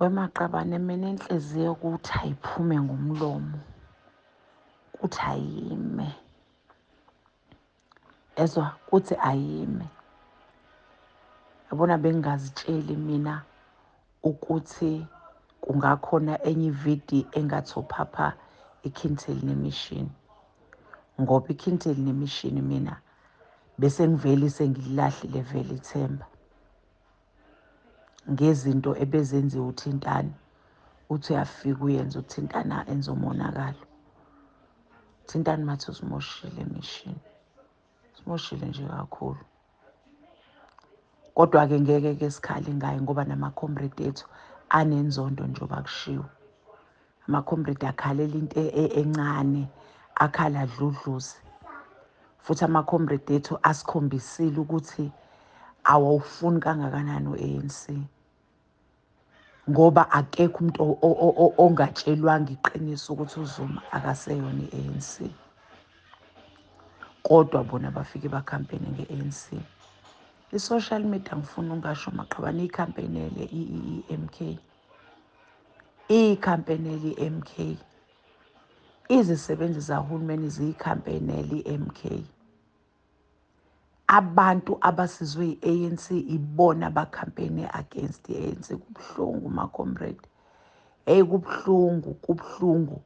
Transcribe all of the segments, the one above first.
Wemaqabane, mina inhliziyo kuthi ayiphume ngomlomo, kuthi ayime. Ezwa kuthi ayime. Yabona, bengingazitsheli mina ukuthi kungakhona enye ividiyo engathophapha iKintel nemishini, ngoba iKintel nemishini mina bese ngivele sengililahlile vele ithemba ngezinto ebezenziwa uThintana. Uthi uyafika uyenza uThintana, enza umonakalo. Thintana mathi usimoshile emishini, simoshile nje kakhulu. Kodwa-ke ngeke-ke sikhale ngaye, ngoba nama-comrade ethu anenzondo. Njengoba kushiwo, ama-comrade akhalela into encane, akhala dludluze. Futhi ama-comrade ethu asikhombisile ukuthi awawufuni kangakanani u-ANC, ngoba akekho umuntu ongatshelwanga iqiniso ukuthi uZuma akaseyona i-ANC, kodwa bona bafike bakhampeyine nge-ANC. I-social media, ngifuna ungasho maqabane, ikhampenele i-MK, ikhampenele i-MK, izisebenzi zahulumeni ziyikhampenele i-MK. Abantu abasizwe i-ANC ibona abakhampeyine against i-ANC. Kubuhlungu, ma-comrade. Hey, kubuhlungu, kubuhlungu,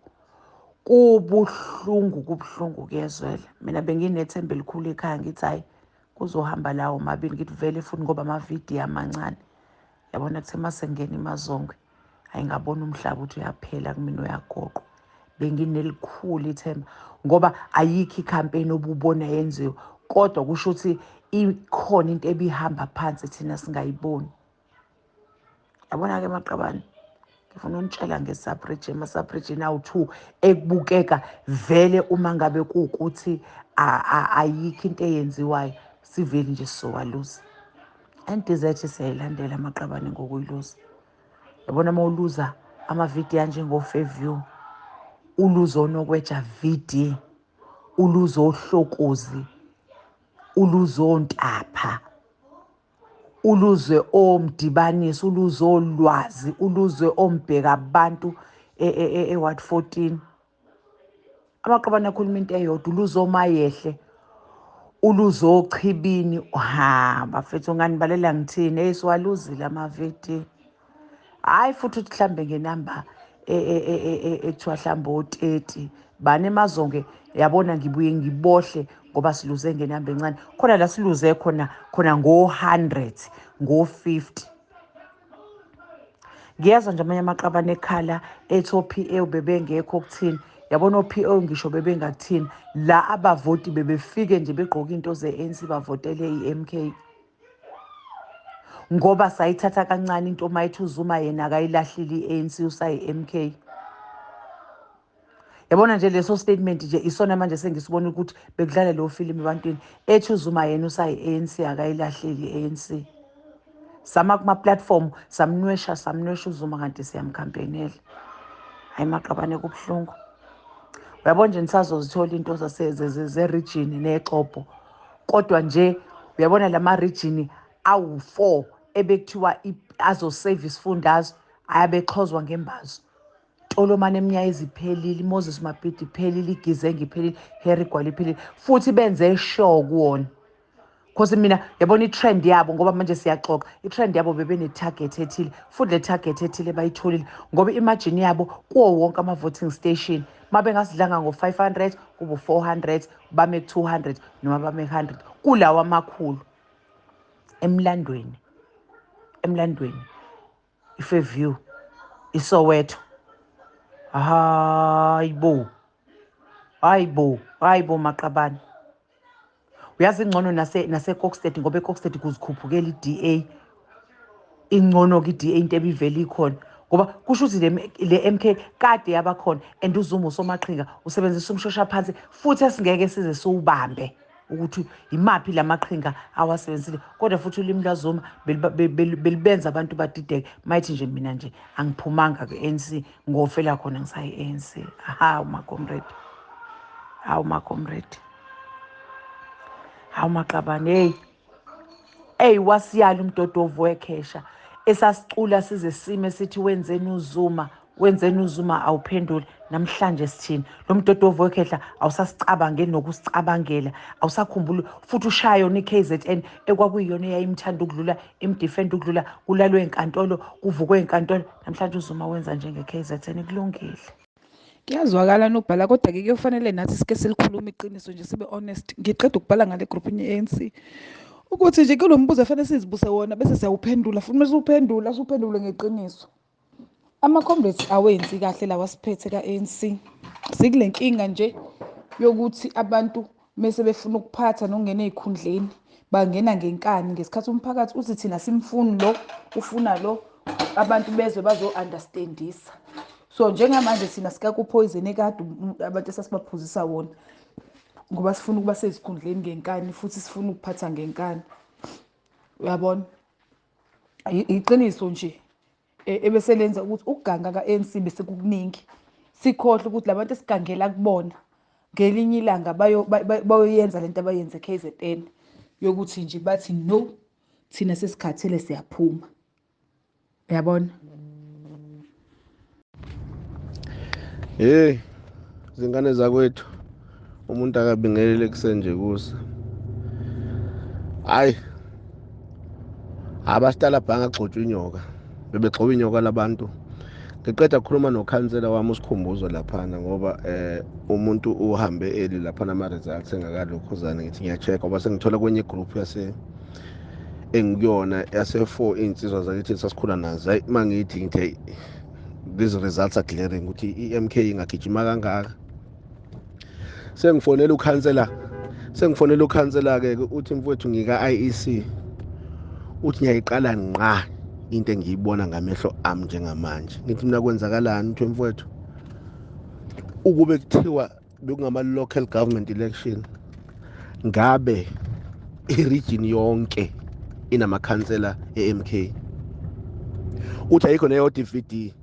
kubuhlungu, kubuhlungu, kuyezwela. Mina benginethemba elikhulu ekhaya, ngithi hhayi, kuzohamba lawo mabili. Ngithi vele futhi ngoba amavidiyo amancane, yabona, kuthe uma sengena iMazongwe, hayi, ngabona umhlaba ukuthi uyaphela kumina, uyagoqwa. Benginelikhulu ithemba ngoba ayikho ikhampeyini obubona yenziwa, kodwa kusho ukuthi ikhona into ebihamba phansi thina singayiboni. Yabona-ke maqabane, ngifuna unitshela nge-sub-region, ama-sub-region awu-2 ekubukeka vele uma ngabe kuwukuthi ayikho into eyenziwayo, sivele nje sizowaluza. NDZ siyayilandela amaqabane ngokuyiluza. Yabona, uma uluza amavidiyo anjengo-Fairview, uluza onokweja VD, uluza ohlokozi, uluza ontapha, uluzwe omdibanisi, uluzwe olwazi, uluzwe ombheka abantu e-ward 14. Amaqabane akhuluma into eyodwa. Uluzwe omayehle, uluzwe ochibini. Ha, bafethu, unganibalela ngithini? Hey, siwaluzile amavidi. Hhayi, futhi uthi mhlambe ngenamba ekuthiwa mhlambe o-30 bani emazonke. Yabona, ngibuye ngibohle ngoba siluze ngenamba encane khona la siluze khona khona ngo-100, ngo-50. Ngiyezwa nje amanye amaqabane ekhala ethi o-PA bebengekho kuthini. Yabona, o-PA ngisho bebengakuthini la, abavoti bebefike nje begqoke into ze-ANC, bavotele i-MK, ngoba sayithatha kancane into mayithi uZuma yena akayilahlile i-ANC, usayi-MK. Yabona nje, leso statement nje isona manje sengisibona ukuthi bekudlala leyo filimu ebantwini, ethi uZuma yena usayi-ANC, akayilahleli i-ANC. Sama kuma-platform, samnwesha, samnwesha uZuma, kanti siyamkhampenela. Hayi maqabane, kubuhlungu. Uyabona nje, nisazozithola into ze-region nexobho, kodwa nje uyabona lama-region awu-4 ebekuthiwa azosave isifundazwe ayabexhozwa ngembazo. Tolomane eminyaka iphelile, iMoses Mabhida iphelile, iGizenge iphelile, Harry Gwala iphelile, futhi benze sure kuwona. Cause mina yabona i-trend yabo, ngoba manje siyaxoxa, i-trend yabo bebene-target ethile, futhi le target ethile bayitholile, ngoba i-margin yabo kuwo wonke ama-voting station, uma bengasidlanga ngo-500 kube 400, bame ku-200 noma bame ku-100 kulawo amakhulu. Emlandweni, emlandweni, iFairview, iSoweto, hayi bo, hayi bo, hayi bo maqabane. Uyazi, ingcono nase-Kokstad, ngoba eKokstad kuzikhuphukela i-DA. Ingcono-ke i-DA, into ebivele ikhona, ngoba kusho ukuthi le MK kade yabakhona. And uZuma usomaqhinga, usebenzisa umshoshaphansi futhi esingeke size siwubambe ukuthi imaphi lamaqhinga awasebenzisile. Kodwa futhi ulimi lwaZuma belibenza abantu badideke. Mayithi nje mina nje angiphumanga kwi-ANC, ngofela khona ngisayi-ANC. Hawu ma-comrade, hawu ma-comrade, hawu maqabane. Hey, eyi, wasiyala umdodovu wekhesha. Esasicula size sime sithi wenzeni uZuma, wenzeni uZuma, awuphenduli. Namhlanje sithini? Lo mdodovu wekhehla awusasicabangeli nokusicabangela, awusakhumbuli futhi ushaya yona i-KZN ekwakuyiyona eyayimthanda ukudlula, imdefend ukudlula, kulalwe enkantolo, kuvukwe enkantolo. Namhlanje uZuma wenza njenge-KZN. Kulungile. Kuyazwakala nokubhala, kodwa-ke kuyofanele nathi sike silikhulume iqiniso nje, sibe honest. Ngiqeda ukubhala ngale group ye-ANC ukuthi nje kulo mbuzo efanele sizibuse wona bese siyawuphendula, futhi uma siwuphendula siwuphendule ngeqiniso. Ama-comrades awenzi kahle lawa siphethe ka-ANC. Sikule nkinga nje yokuthi abantu mese befuna ukuphatha nokungena ey'khundleni bangena ngenkani, ngesikhathi umphakathi uthi thina simfuni lo, ufuna lo, abantu bezwe bazo-understandisa. So njengamanje thina sikakuphoyizeni ekade abantu esasibaphuzisa wona, ngoba sifuna ukuba sezikhundleni ngenkani futhi sifuna ukuphatha ngenkani. Uyabona, iqiniso nje ebese lenza ukuthi ukuganga ka-ANC bese kukuningi, sikhohlwe ukuthi labantu esigangela kubona ngelinye ilanga bayoyenza lento abayenze KZN yokuthi nje bathi no, thina sesikhathele siyaphuma. Uyabona? Hey, zingane zakwethu, umuntu akabingelele kusenje kusa. Hayi, abasitala bhanga agxotshwa inyoka, bebegxoba inyoka labantu. Ngiqeda ukukhuluma nokhansela wami uSikhumbuzo laphana, ngoba umuntu uhambe eli laphana ama results engakalokhuzana, ngithi ngiya-check ngoba sengithola kwenye group yase engikuyona yase 4 insizwa zakithi sasikhula nazo. Hayi, mangithi ngithi these results are glaring ukuthi i-MK ingagijima kangaka. Sengifonela ukhansela, sengifonela ukhansela ke uthi mfowethu ngika IEC, uthi ngiyayiqala ngqa into engiyibona ngamehlo ami njengamanje. Ngithi mina kwenzakalani? Uthi mfowethu ukube kuthiwa bekungama local government election ngabe i-region yonke inamakhansela e-MK. Uthi ayikho neyo DVD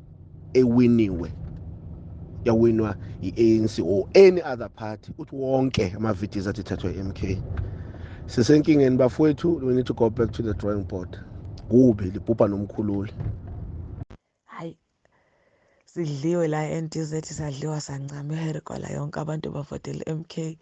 ewiniwe yawinwa i-ANC or any other party. Uthi wonke ama-VDs athi thathwa i-MK. Sisenkingeni bafowethu, we need to go back to the drawing board. Kubi libhubha nomkhululi. Hayi, sidliwe la e-NDZ, sadliwa sancama iHarry Gwala yonke, abantu bavotele MK.